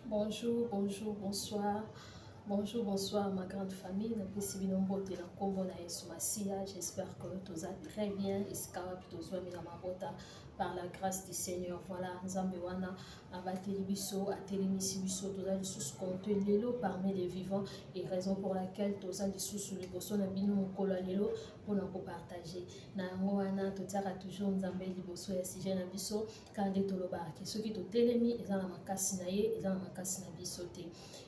Bonjour, bonjour, bonsoir. Bonjour, bonsoir ma grande famille. Napesi bino mbote na kombo na Yesu Masiya. J'espère que toza très bien esika wapi tozwami na mabota par la grâce du Seigneur. Voilà, Nzambe wana abateli biso, atelemisi biso, toza lisusu compte lelo parmi les vivants et raison pour laquelle toza lisusu liboso na bino mokolo ya lelo mpona kopartage. Na yango wana totiaka toujours Nzambe liboso ya sujet na biso. Kaka nde tolobaka ke soki totelemi eza na makasi na ye, eza na makasi na biso te.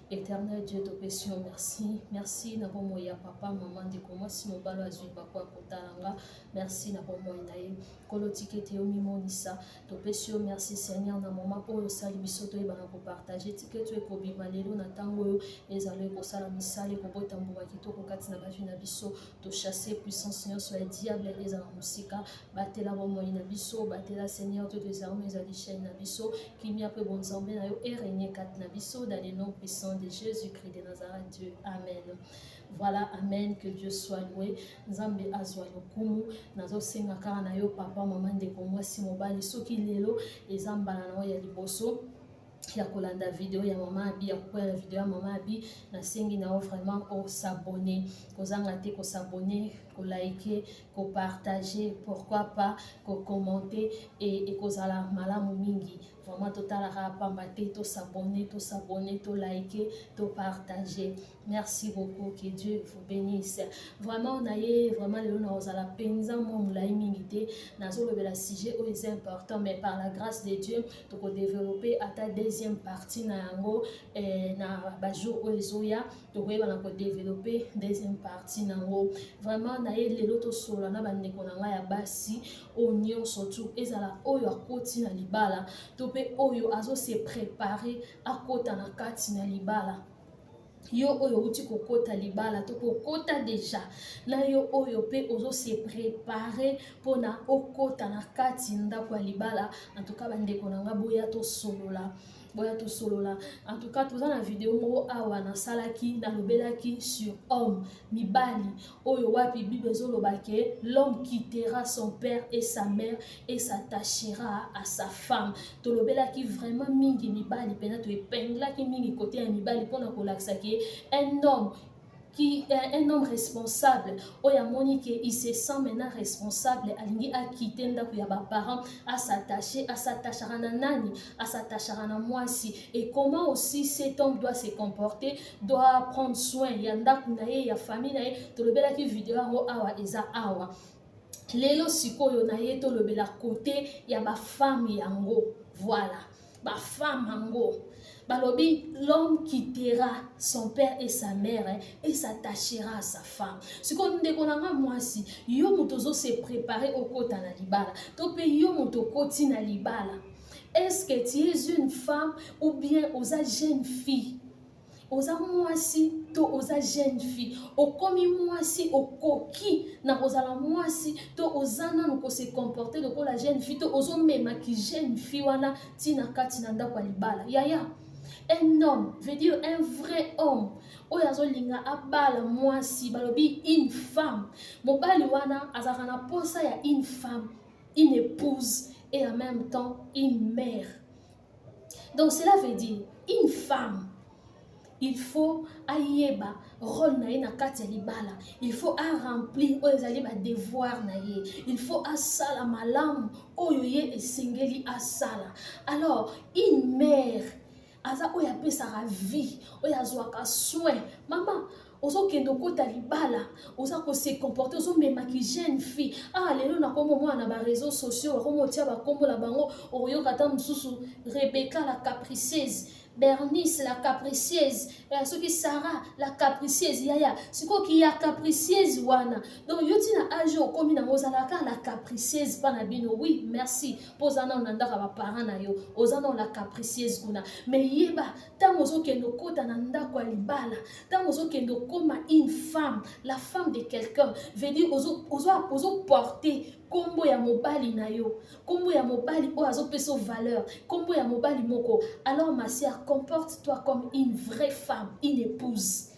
Éternel Dieu, topesi yo merci. Merci na bomoi ya papa, mama, ndeko mwasi, mobali azwi bako ya kotala nga. Merci na bomoi na ye. Nkolo tika ete yo mimonisa. Topesi yo merci Seigneur na moment oyo osali biso toyebana kopartage. Tika ete ekobima lelo na ntango oyo ezali ekosala misala ekobota mbuma kitoko kati na bavi na biso. Tochasse puissance nyonso ya diable ezala mosika. Batela bomoi na biso, batela Seigneur Dieu des armées ezali chaîne na biso, kimia mpe bonzambe na yo erègne kati na biso dans le nom puissant de Jésus-Christ de Nazareth Dieu. Amen. Voilà, amen, que Dieu soit loué. Nzambe azwa lokumu. Nazosenga kaka na yo papa, mama, ndeko mwasi, mobali, soki lelo eza mbala na yo ya liboso ya kolanda video ya mama Abi, ya kokwela na video ya mama Abi, nasengi na yo vraiment osabone, kozanga te kosabone, kolike, kopartage, pourquoi pas kokommente, e ekozala malamu mingi. Vraiment totalaka pamba te, tosabone, tosabone, tolike, topartage. Merci beaucoup, que Dieu vous bénisse. Vraiment na ye vraiment lelo na ozala penza mwa molai mingi te, nazolobela sujet oyo eza important, mais par la grâce de Dieu toko développer ata deuxième partie na yango na ba jour oyo ezoya, tokoyeba na ko développer deuxième partie na yango. Vraiment na ye lelo tosola na bandeko na ngai ya basi oyo nyonso tu, ezala oyo akoti na libala to pe oyo azo se préparer akota na kati na libala. Yo oyo outi kokota libala to kokota deja, na yo oyo pe ozo se préparer mpona okota na kati ndako ya libala. En tout cas bandeko na nga, boya tosolola, boya tosolola. En tout cas toza na video moko awa nasalaki, nalobelaki sur homme, mibali oyo wapi Bible ezoloba ke l'homme quittera son père et sa mère et s'attachera à sa femme. Tolobelaki vraiment mingi mibali, mpena toepenglaki mingi côté ya mibali mpona kolakisa ke un homme qui un homme responsable oyo amoni ke il se sent maintenant responsable, alingi akite ndako ya baparents, as'attacher, as'attachera na nani? As'attachera na mwasi. Et comment aussi cet homme doit se comporter, doit prendre soin ya ndako na ye, ya famille na ye. Tolobelaki video yango awa, eza awa. Lelo sikoyo na ye tolobela côté ya bafemme yango. Voilà, bafemme yango balobi l'homme quittera son père et sa mère et s'attachera à sa femme. Sikoyo ndeko na nga mwasi, yo moto ozo se préparer okota na libala to mpe yo moto okoti na libala, est-ce que tu es une femme ou bien oza jeune fille? Oza mwasi to oza jeune fille? Okomi mwasi, okoki na kozala mwasi to oza nanu kose comporter lokola jeune fille to ozomemaki jeune fille wana ntina kati na ndako ya libala? Yaya, un homme veut dire un vrai homme oyo azolinga abala mwasi, balobi une femme, mobali wana azalaka na posa ya une femme, une épouse et en même temps une mère. Donc cela veut dire une femme, il faut ayeba rôle na ye na kati ya libala, il faut aremplir oyo ezali badevoir na ye, il faut asala malamu oyo ye esengeli asala. Alors une mère aza oyo apesaka vie, oyo azwaka soin. Mama, ozokende okota libala, oza kose comporter, ozomemaki jeune fille. Ah, lelo nakomo mwana na baréseaux sociaux bakomo otia bakombo na bango, okoyoka ata mosusu Rebecca la capricieuse, Bernice la capricieuse, soki Sarah la capricieuse. Yaya, sikoyo ya capricieuse wana, donc yo ntina age okomi nango ozalaka la capricieuse mpa na bino. Oui, merci, mpo oza nano na ndako ya baparent na yo, oza nano la capricieuse kuna. Mais yeba, ntango ozokende okota na ndako ya libala, ntango ozokende okoma une femme, la femme de quelqu'un, veut dire ozoporte kombo ya mobali na yo, kombo ya mobali oyo azopesa valeur, kombo ya mobali moko. Alors ma sœur, comporte-toi comme une vraie femme, une épouse.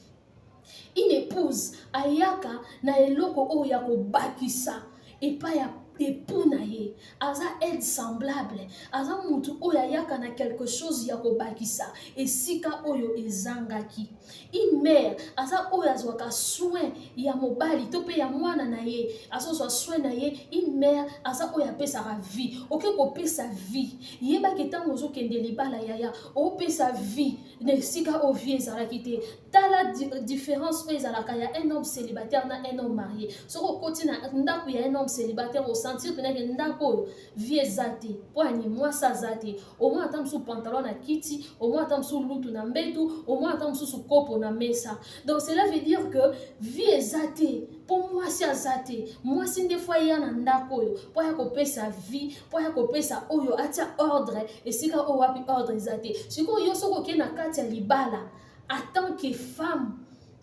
Une épouse ayaka na eloko oyo ya kobakisa epai ya époux na ye, aza aide semblable, aza mutu oyo ayaka. Ayaka na quelque chose ya kobakisa esika oyo ezangaki. Une mère aza oyo azwaka soin ya mobali to mpe ya mwana na ye, azozwa soin na ye. Une mère aza oyo apesaka vie. Oke kopesa vie, yebaki ntango ozokende libala, yaya, opesa vie na esika oyo vie ezalaki te. Tala différence oyo ezalaka ya un homme célibataire na un homme marié. Soki okoti na ndako ya un homme célibataire, osentir mpenza ke ndako oyo vie eza te. Mpo ani? Mwasi aza te. Omona ata mosusu pantalon na kiti, omona ata mosusu lutu na mbetu, omona ata mosusu kopo na mesa. Donc cela veut dire que vie eza te mpo mwasi aza te. Mwasi nde faut aya na ndako oyo mpo aya kopesa vie, mpo aya kopesa oyo atia ordre esika oyo wapi ordre eza te. Sikoyo yo, soki okei na kati ya libala en tant que femme,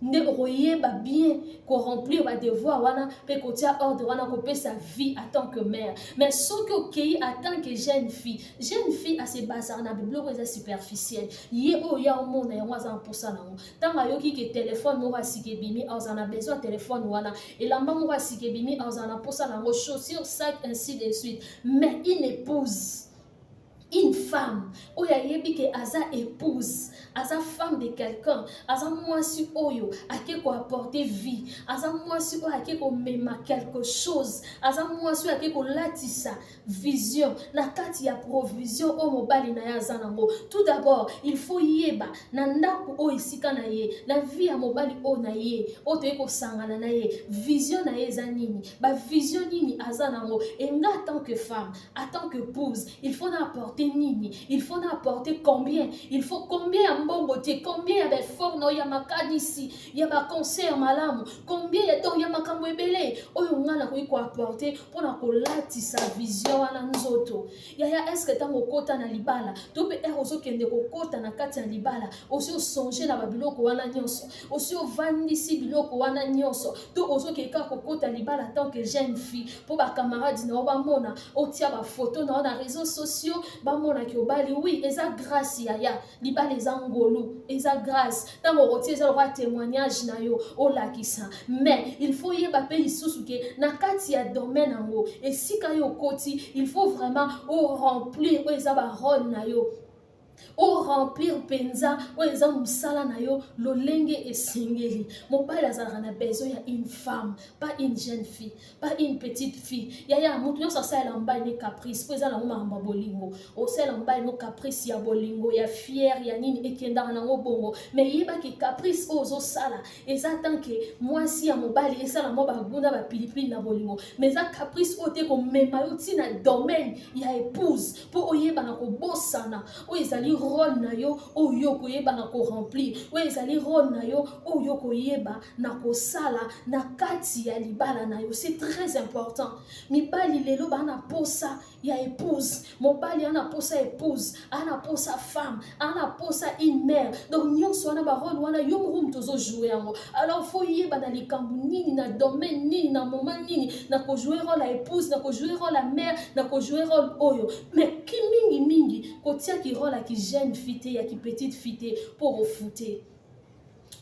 nde okoyeba bien koremplir badevoir wana mpe kotia ordre wana, kopesa vie en tant que mère. Mais soki okei en tant que jeune fille, jeune fille ase basaka na biloko eza superficiel. Ye oyo ya omona yango, aza na mposa nango. Ntango ayoki ke telefone moko asika ebimi, azala na besoin ya telefone wana. Elamba moko asika ebimi, azala na mposa nango, chaussure, sac, ainsi de suite. Mais une épouse, une femme oyo ayebi ke aza épouse, aza femme de quelqu'un, aza mwasi oyo ake koapporter vie, aza mwasi oyo ake komema quelque chose, aza mwasi oyo ake kolatisa vision na kati ya provision oyo mobali na ye aza nango. Tout d'abord, il faut yeba na ndako oyo esika na ye, na vie ya mobali oyo na ye, oyo toye kosangana na ye, vision na ye eza nini, bavision nini aza nango. Enga en tant que femme, en tant que épouse, il faut na apporter nini, il faut na apporter combien, il faut combien ya mbongo te, combien ya baeffort na oyo ya makanisi, ya baconseil malamu, combien ya, donc ya makambo ebele oyo ngai nakoki koapporter mpona kolatisa vision wana nzoto. Yaya, est-ce ntango okota na libala to mpe ere ozokende kokota na kati ya libala, osi osonge na babiloko wana nyonso, osi ovandisi biloko wana nyonso, to ozokende kaka kokota libala tant que jeune fille mpo bacamarade na yo bamona, otia bafoto na yo na réseaux sociaux, bamonaki obali? Oui, eza grâce, yaya. Libala eza ngolu, eza grâce. Ntango okotia, eza lokola témoignage na yo olakisa. Mais il faut yeba mpe lisusu ke na kati ya domaine yango esika yo okoti, il faut vraiment oremplir oyo eza barole na yo, oremplir mpenza oyo eza mosala na yo lolenge esengeli. Mobali azalaka na besoin ya une femme, pas une jeune fille, pas une petite fille. Yaya, moto nyonso asalela mobali ne caprice mpo eza nango makambo ya bolingo. Osalela mobali no caprice ya bolingo, ya fier, ya nini, ekendaka nango bongo. Mais yebaki, caprice oyo ozosala eza tant que mwasi ya mobali, esala mwa baguna, bapilipili na bolingo, mais eza caprice oyo te komema yo ntina domaine ya épouse mpo oyebana kobosana oyo ezali rôle na yo, oyo koyeba na koremplir oyo ezali rôle na yo, oyo koyeba na kosala na kati ya libala na yo. C'est très important. Mibali lelo baa na posa ya épouse. Mobali aa na posa épouse, aa na posa femme, aa na posa une mère. Donc nyonso wana, barole wana, yo moko moto ozojouer yango. Alors faut yeba na likambo nini, na domaine nini, na moment nini na kojouer rôle ya épouse, na kojouer rôle ya mère, na kojouer rôle oyo. Mais ki mingimingi kotiaki rôle ya ki jeune fille te, ya ki petite fille te, mpo kofute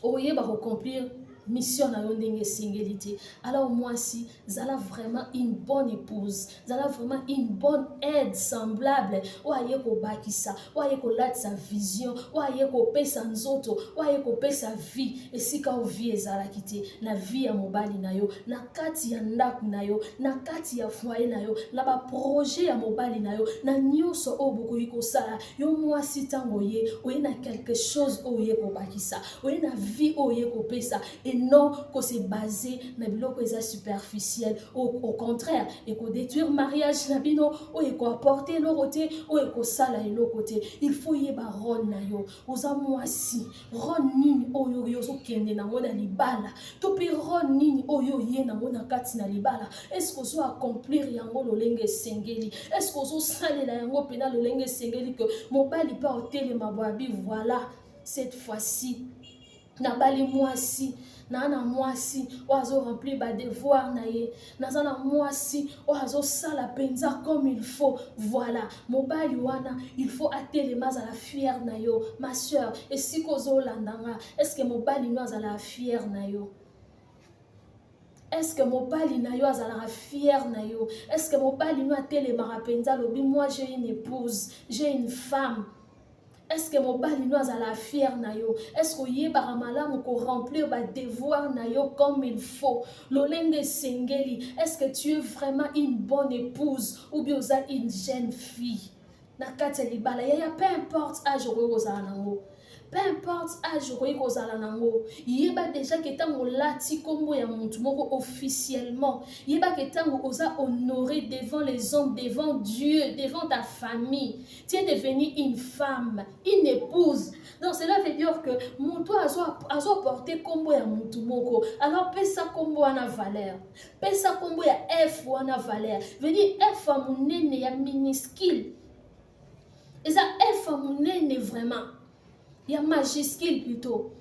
oyeba koaccomplir mission na yo ndenge esengeli te. Alors mwasi, zala vraiment une bonne épouse, zala vraiment une bonne aide semblable oyo aye kobakisa, oyo aye kolatisa vision, oyo aye kopesa nzoto, oyo aye kopesa vie esika oyo vie ezalaki te, na vie ya mobali na yo, na kati ya ndako na yo, na kati ya foyer na yo, na baprojet ya mobali na yo, na nyonso oyo bokoki kosala. Yo mwasi, ntango oye, oye na quelque chose oyo oye kobakisa, oye na vie oyo oye kopesa, et non kose baser na biloko eza superficiel. Au contraire, ekodétruire mariage na bino, oyo ekoapporter eloko te, oyo ekosala eloko te. Il faut yeba rôle na yo. Oza mwasi, rôle nini oyo yo ozokende nango na libala, to mpe rôle nini oyo oye nango na kati na libala? Est-ce ozo accomplir yango lolenge esengeli? Est-ce ozosalela yango mpenza lolenge esengeli, ke mobali mpe otelema boabi: "Voilà, cette fois-ci nabali mwasi, naa na mwasi oyo azoremplir badevoir na ye, naza na mwasi oyo azosala mpenza comme il faut"? Voilà, mobali wana, il faut atelema, azala fier na yo. Ma soeur, esika ozolanda nga, est-ce mobali no azala fier na yo? Est-ce que mobali na yo azalaka fier na yo? Est-ce que mobali no atelemaka mpenza alobi moi j'ai une épouse, j'ai une femme? Est-ce que mobali no azalaka fier na yo? Est-ce que oyebaka malamu koremplir badevoir na yo comme il faut, lolenge esengeli? Est-ce que tu es vraiment une bonne épouse ou bien oza une jeune fille na kati ya libala? Yaya, peu importe âge okoki kozala nango, peu importe âge okoki kozala nango, yeba déjà ke ntango olati nkombo ya motu moko officiellement, yeba ke ntango oza honoré devant les hommes, devant Dieu, devant ta famille, tu es devenu une femme, une épouse. Donc cela veut dire que moto azoporte nkombo ya motu moko. Alors pesa nkombo wana valeur, pesa nkombo ya F wana valeur. Veut dire F ya monene, ya minuscule, eza F ya monene vraiment, ya majuscule plutôt,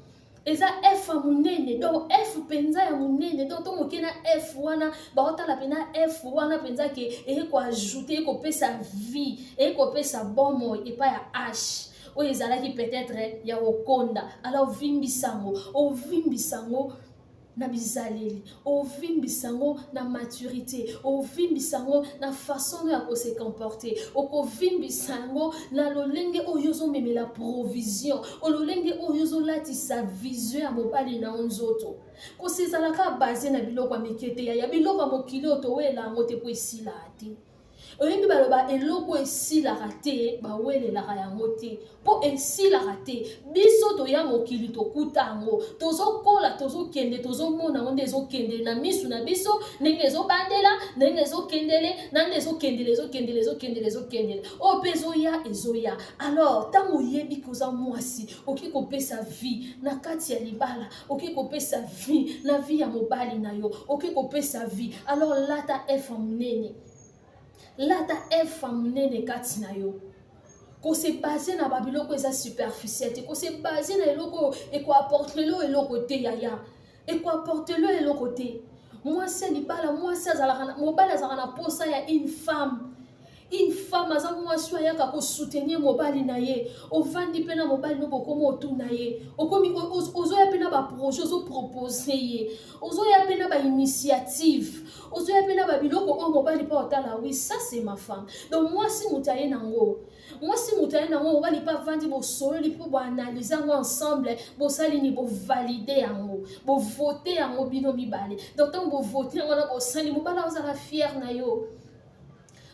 eza F ya monene. Donc F mpenza ya monene. Donc ntongo oke na F wana, baotala mpenza F wana mpenza ke eye koajoute, eye kopesa vie, eye kopesa bomoi epai ya H oyo ezalaki peut-être ya kokonda. Alors vimbisa yango, ovimbisa yango na bizaleli, ovimbisa yango na maturité, ovimbisa yango na façon ya kose comporter, okovimbisa yango na lolenge oyo ozomemela provision, ololenge oyo ozolatisa vision ya mobali na yo nzoto. Kosi ezalaka base na biloko ya mike te, yaya. Biloko ya mokili oyo towela yango te mpo esilaka te. Oyebi, baloba eloko esilaka te, bawelelaka yango te mpo esilaka te. Biso toya mokili, tokuta yango, tozokola, tozokende, tozomona yango nde ezokendele na misu na biso, ndenge ezobandela, ndenge ezokendele na nde ezokendele, ezokendele, ezokendele, ezokendele, oyo mpe ezoya, ezoya. Alors ntango oyebi koza mwasi, okoki kopesa vie na kati ya libala, okoki kopesa vie na vie ya mobali na yo, okoki kopesa vie. Alors lata F ya monene, lata F ya monene kati na yo. Kose baser na babiloko eza superficiel te, kose baser na eloko oyo ekoapporter yo eloko te, yaya, ekoapporter yo eloko te. Mwasi ya libala, mwasi azalaka, mobali azalaka na posa ya une femme. Une femme aza mwasi oyo ayaka kosoutenir mobali na ye. Ovandi mpe na mobali no, bokoma otuna ye, okomi ozoya mpe na baprojet, ozopropose ye, ozoya mpe na bainitiative, ozoya mpe na babiloko oyo mobali mpe otala: oui, ça c'est ma femme. Donc mwasi moto aye nango, mwasi moto aye nango, mobali mpe avandi, bosololi mpo boanalyse yango ensemble, bosali nini, bovalide yango, bovote yango bino mibale. Donc ntango bovote yango na bosali, mobali ozala fier na yo,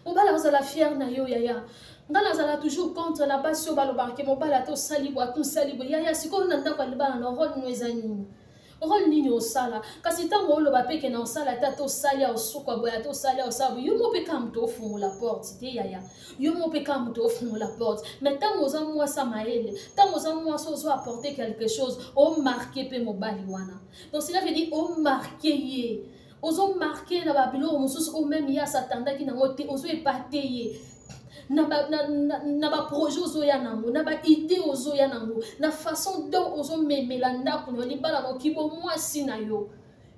mobali azala fier na yo. Yaya, nga nazala toujours contre na basi oyo balobaka ke mobali ata osali boye, ata osali boye. Yaya, sikoyo na ndako ya libala na rôle no eza nini? Rôle nini osala? Kasi ntango oloba mpe ke na osala te, ata osali osukwa boye, ata osali osala boye, yo mo mpe kaka moto ofungola porte te. Yaya, yo mo mpe kaka moto ofungola porte. Mais ntango oza mwasi ya mayele, ntango oza mwasi ozo apporter quelque chose, omarke mpe mobali wana. Donc cela veut dire omarke ye, ozomarke na babiloko mosusu oyo même ye asatandaki nango te, ozoepate ye na baprojet ozoya nango, na baidée ozoya nango, na façon dont ozomemela ndako na yo, libala na kibo mwasi na yo,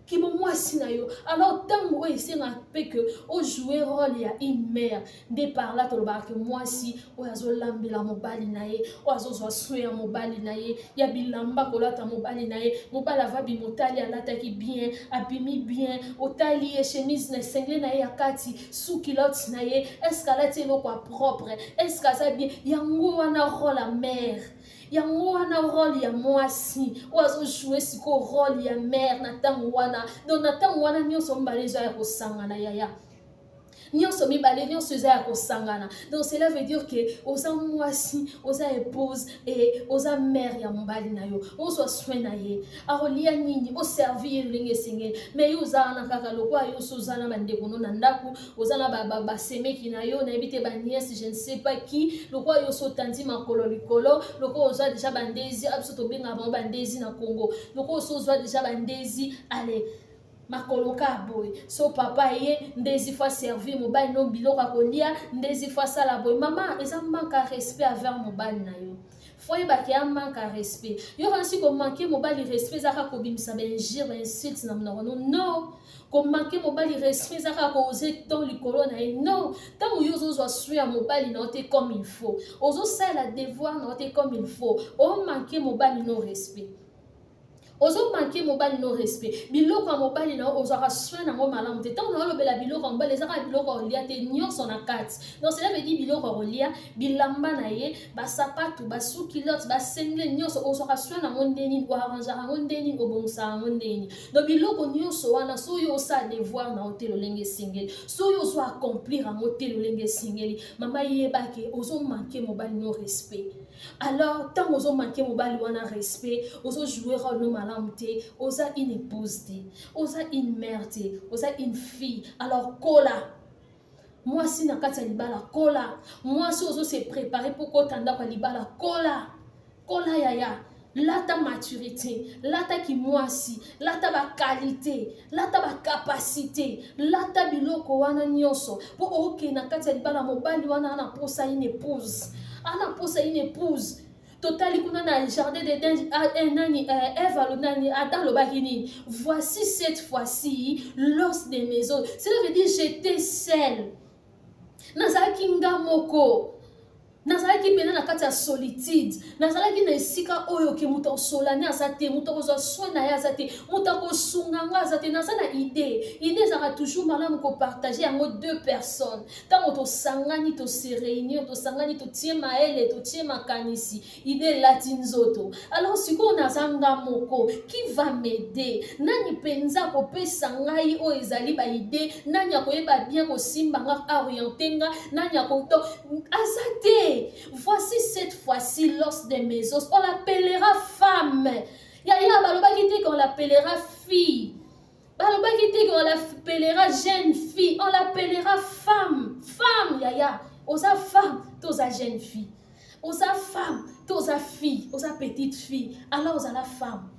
kibo mwasi na yo. Alors ntango oyo esengaka mpe ke ojoue rôle ya une mère, nde par là tolobaka ke mwasi oyo azolambela mobali na ye, oyo azozwa soin ya mobali na ye, ya bilamba kolata mobali na ye. Mobali ava bima, otali alataki bien, abimi bien, otali ye chemise na sengle na ye ya kati, sous culotte na ye, est-ce alati eloko ya propre, est-ce aza bien? Yango wana rôle ya mère, yango wana rôle ya mwasi oyo azojoue sikoyo rôle ya mère na ntango wana. Donc na ntango wana nyonso mibale eza ya kosangana, yaya, nyonso mibale, nyonso eza ya kosangana. Donc cela veut dire ke oza mwasi, oza épouse e oza mère ya mobali na yo, ozwa soin na ye, akolia nini, oservi ye ndenge esengeli. Mais yo oza wana kaka lokola yo so oza na bandeko no na ndako, oza na basemeki na yo, nayebi te, banièce, je ne sais pas qui, lokola yo so otandi makolo likolo, lokola ozwa déjà bandezi, biso tobengaka bango bandezi na Congo, lokola oso ozwa déjà bandezi, ale makolo ka boye, so papa ye ndezi faut servir mobali no biloko ya kolia, ndezi faut asala boye. Mama, eza manque ya respect envers mobali na yo. Faut oyebaka ya manque ya respect. Yo kanisi komanke mobali respect eza kaka kobimisa bainjure, bainsulte na monoko no? Non, komanke mobali respect eza kaka koose ton likolo na ye? Non. Ntango yo ozozwa soin ya mobali na yo te comme il faut, ozosalela devoir na yo te comme il faut, omanke mobali no respect. Ozo manquer mobali no respect. Biloko ya mobali na yo ozwaka soin nango malamu te. Ntango naolobela biloko ya mobali, ezaka biloko ya kolia te, nyonso na kati. Donc cela veut dire biloko ya kolia, bilamba na ye, basapatu, basous-culottes, basinglet, nyonso ozwaka soin nango nde nini, oarrangeaka yango nde nini, obongisaka yango nde nini. Donc biloko nyonso wana, so oyo osala devoir na yo te lolenge esengeli, so oyo ozo accomplir yango te lolenge esengeli, mama, yeba ke ozomanquer mobali no respect. Alors ntango ozomanquer mobali wana respect, ozojouer rôle no malamu te, oza une épouse te, oza une mère te, oza une fille. Alors kola, mwasi na kati ya libala, kola, mwasi ozose préparer mpo kota ndako ya libala, kola, kola yaya. Lata maturité, lata kimwasi, lata baqualité, lata bacapacité, lata biloko wana nyonso mpo okende na kati ya libala. Mobali wana ana posa une épouse, ana posa une épouse. Totali kuna na jardin d'Eden, nani, Eve alo nani, Adam alobaki nini? "Voici cette fois-ci l'os de mes os." Cela veut dire: j'étais seul, nazalaki nga moko, nazalaki mpenza na kati ya solitude, nazalaki na esika oyo ke moto asolani aza te, moto akozwa soin na ye aza te, moto akosunga nga aza te. Naza na idée. Idée ezalaka toujours malamu kopartager yango deux personnes. Ntango tosangani, tose réunir, tosangani, totie mayele, totie makanisi, idée elati nzoto. Alors sikoyo naza nga moko, qui va m'aider? Nani mpenza akopesa ngai oyo ezali baidée? Nani akoyeba bien kosimba nga, orienter nga? Nani ako aza te. "Voici cette fois-ci l'os de mes os, on l'appellera femme." Yaya, balobaki te qu'on l'appellera fille, balobaki te qu'on l'appellera jeune fille, on l'appellera femme. Femme, yaya. Oza femme to oza jeune fille? Oza femme to oza fille, oza petite fille? Alors ozala femme,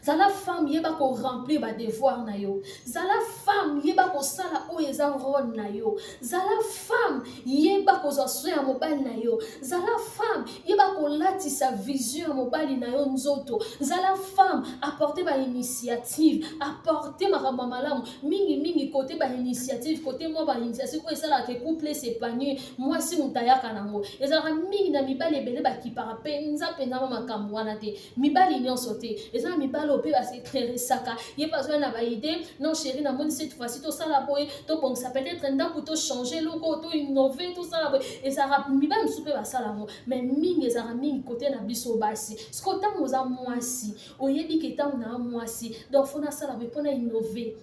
zala femme, yeba koremplir badevoir na yo. Zala femme, yeba kosala oyo eza rôle na yo. Zala femme, yeba kozwa soin ya mobali na yo. Zala femme, yeba kolatisa vision ya mobali na yo nzoto. Zala femme, apporte bainitiative, apporte makambo ya malamu mingimingi kote bainitiative, kote mwa bainitiative oyo esalaka couple s'épanouir. Mwasi moto ayaka nango ezalaka mingi. Na mibali ebele bakipaka mpenza mpenza mwa makambo wana te. Mibali nyonso te, eza na mibali oyo mpe basintéresseraka ye mpe azwa na baidée: "Non chéri, namoni cette fois-ci tosala boye, tobongisa peut-être ndako, tochanger eloko, toinnover, tosala boye." Ezalaka mibali mosusu mpe basala yango, mais mingi ezalaka mingi kote na biso basi. Siko ntango oza mwasi, oyebi ke ntango na mwasi, donc faut nasala boye mpona innover,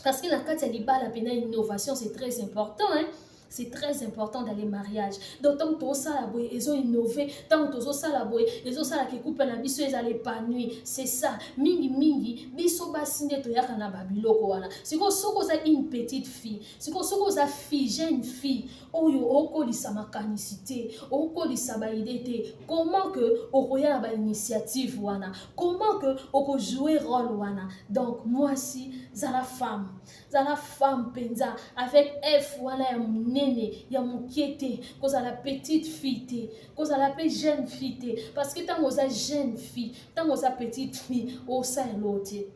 parce que na kati ya libala mpenza innovation, c'est très important, hein? C'est très important dans les mariages. Donc ntango tozosala boye, ezoinnover. Ntango tozosala boye, ezosalaka couple na biso ezala épanoui. C'est ça. Mingimingi biso basi nde toyaka na babiloko wana. Sikoyo soki oza une petite fille, sikoyo soki oza fille, jeune fille oyo okolisa makanisi te, okolisa baidée te, comment que okoya na bainitiative wana? Comment que okojouer rôle wana? Donc mwasi, zala femme, zala femme mpenza avec F wana ya monene, ya moke te. Kozala petite fille te, kozala mpe jeune fille te, parce que ntango oza jeune fille, ntango oza petite fille, osala eloko te,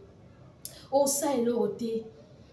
osala eloko te.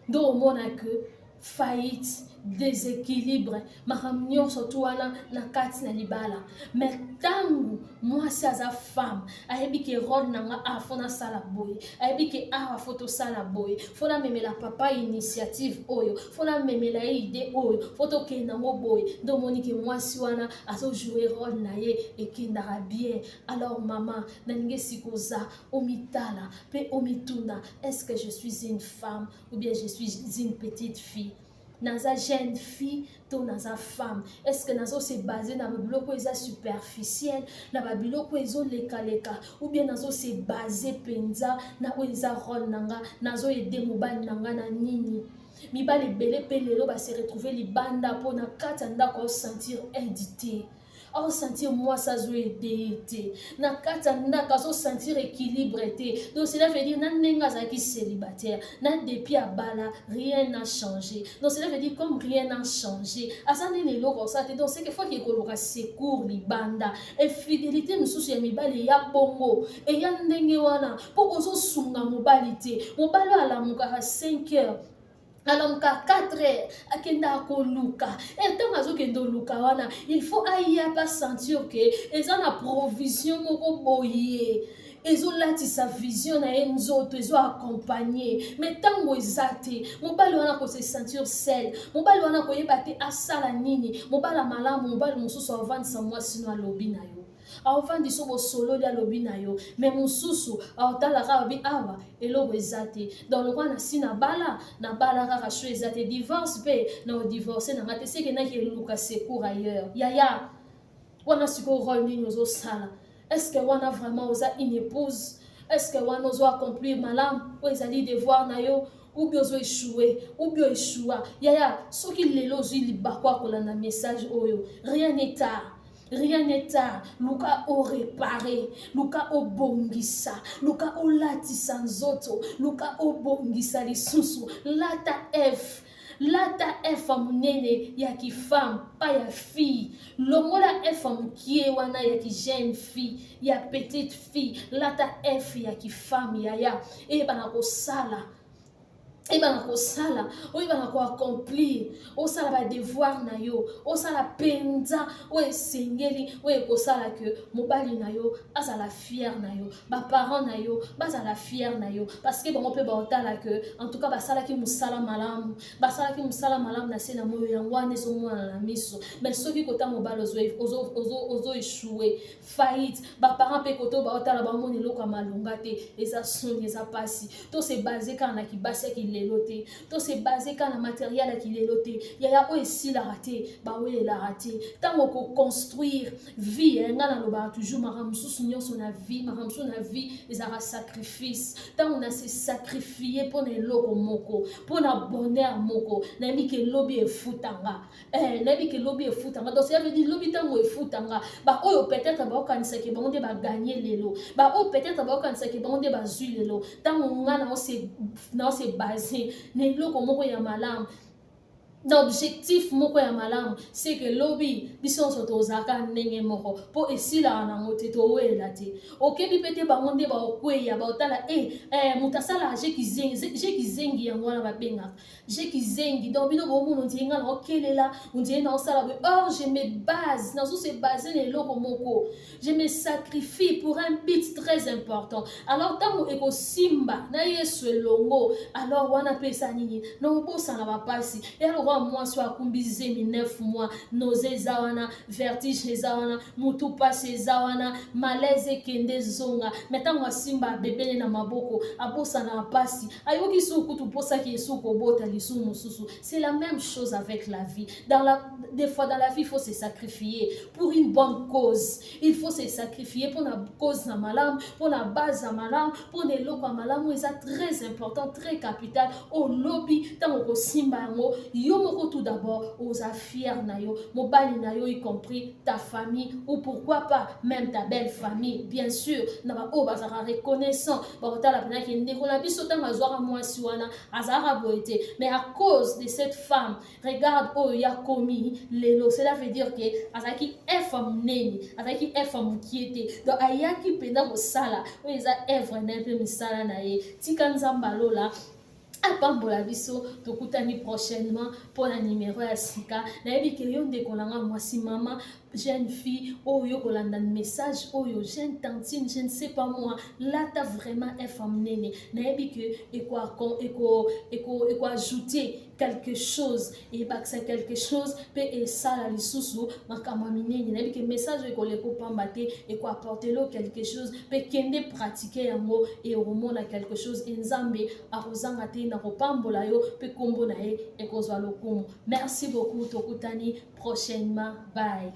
Nde omona ke faillite, déséquilibre, makambo nyonso tu wana na kati na libala. Mais ntango mwasi aza femme, ayebi ke rôle na nga awa, faut nasala boye, ayebi ke awa faut tosala boye, faut namemela papa initiative oyo, faut namemela ye idée oyo, faut tokende yango boye. Nde omoni ke mwasi wana azojouer rôle na ye, ekendaka bien. Alors mama, nalingi esika oza, omitala mpe omituna: est ce que je suis une femme ou bien je suis une petite fille? Naza jeune fille to naza femme? Est ce que nazose baser na babiloko eza superficiel, na babiloko ezolekaleka, ou bien nazose baser mpenza na oyo eza rôle na nga? Nazoaider mobali na nga na nini? Mibali ebele mpe lelo base retrouver libanda mpo na kati ya ndako aosentir aide te, aosentir mwasi azoaider ye te na kati ya ndako, azosentir équilibre te. Donc cela veut dire na ndenge azalaki célibataire na depuis abala, rien n'a changé. Donc cela veut dire, comme rien n'a changé, aza nini eloko osala te. Donc c'est que faut ekoluka secours libanda. Infidélité mosusu ya mibali eya bongo, eya ndenge wana mpo ozosunga mobali te. Mobali oyo alamukaka 5 heures, alamuka 4 heures, akendaka koluka. Ntango azokende oluka wana, il faut aya mpe asentir ke eza na provision moko boye. Ezolatisa vision na ye nzoto, ezo accompagne. Mais ntango eza te, mobali wana kose sentir seul, mobali wana koyeba te asala nini. Mobali ya malamu, mobali mosusu avandisa mwasi no, alobi na yo, aovandisa bosololi, alobi na yo. Mais mosusu aotalaka, alobi: "Awa eloko eza te, donc lokola nasi nabala, nabala kaka, so eza te, divorce mpe na odivorce nanga te, seke naki eluka secours ailleurs." Yaya, wana sikoyo rôle nini ozosala? Est ce que wana vraiment oza une épouse? Est ce que wana ozo accomplir malamu oyo ezali devoir na yo, ou bien ozo échouer, ou bien échoua? Yaya, soki lelo ozwi libako ya kolanda message oyo, rien n'est tard, rien n'est tard. Luka oréparer, luka obongisa, luka olatisa nzoto, luka obongisa lisusu. Lata F, lata F ya monene ya kifemme, pa ya fille. Longola F ya mokie wana ya kijeune fille, ya petite fille. Lata F ya kifemme, yaya. Eyebana kosala, eyebana kosala, oyebana koaccomplir, osala badevoir na yo, osala mpenza oyo esengeli, oyo ekosala ke mobali na yo azala fier na yo, baparent na yo bazala fier na yo, parce que bango mpe baotala ke en tout cas basalaki mosala malamu, basalaki mosala malamu na se na moyo. Yango wana ezomona na miso. Mais soki kota mobali ozo échouer, faillite, baparent mpe kote oyo baotala, bamona eloko ya malonga te. Eza soni, eza mpasi. To se base kaka na kibasi ya kilelo te, to se base kaka na matériel ya kilelo te, yaya. Oyo esilaka te, bawelelaka te. Ntango okoconstruire vie, ngai nalobaka toujours, makambo mosusu nyonso na vie, makambo mosusu na vie ezalaka sacrifice. Ntango na se sacrifie mpo na eloko moko, mpo na bonheur moko, nayebi ke lobi efutanga, nayebi ke lobi efutanga. Donc cela veut dire, lobi ntango efutanga, baoyo peut-être baokanisaki bango nde bagagner lelo, baoyo peut-être baokanisaki bango nde bazwi lelo, ntango nga naose base na eloko moko ya malamu, na objectif moko ya malamu, c'est que lobi biso nyonso tozalaka ndenge moko, mpo esilaka nango te, towelela te. Okebi mpe te, bango nde baokweya, baotala e moto asalaka je kizengi. Yango wana babengaka je kizengi. Donc bino bomona, ondire nga naokelela, ondire naosala boye. Or je me base, nazose base na eloko moko, je me sacrifie pour un but très important. Alors ntango ekosimba na Yesu elongo, alors wana mpe esa nini? Naobosana bapasi. Eloko mwasi oyo akumbi zemi 9 mois, nausée eza wana, vertige eza wana, mutu pasi eza wana, malaise ekende ezonga. Me ntango asimba bebele na maboko, abosana mpasi, ayoki su kutu mposaki esu kobota lisu mosusu. C'est la même chose avec la vie. Des fois dans la vie, il faut se sacrifier pour une bonne cause. Il faut se sacrifier mpona cause na malamu, mpona base ya malamu, mpona eloko ya malamu. Eza très important, très capital. Olobi ntango okosimba yango, yo moko tout d'abord oza fier na yo, mobali na yo, y compris ta famille, ou pourquoi pas même ta belle famille, bien sûr. Na baoyo bazalaka reconnaissant, bakotala mpenaki ndeko na biso, ntango azwaka mwasi wana azalaka boye te, mais à cause de cette femme, regarde oyo ya komi lelo. Cela veut dire ke azalaki F monene, azalaki F mokie te. Donc ayaki mpenza kosala oyo eza œuvre na ye mpe misala na ye. Tika Nzambe alola apambola biso. Tokutani prochainement mpona numero ya sika. Nayebi ke yo, ndeko na nga mwasi, mama, jeune fille oyo kolanda message oyo, jeune tantine, je ne sais pas moi, lata vraiment F monene. Nayebi ke ekoajouter quelque chose, ebakisa quelque chose mpe esala lisusu makambo ya minene. Nayebi ke message oyo ekoleka opamba te, ekoapporter lo quelque chose mpe kende pratique yango, ekomona quelque chose. E Nzambe akozanga te na kopambola yo mpe nkombo na ye ekozwa lokumu. Merci beaucoup, tokutani prochainement, bye.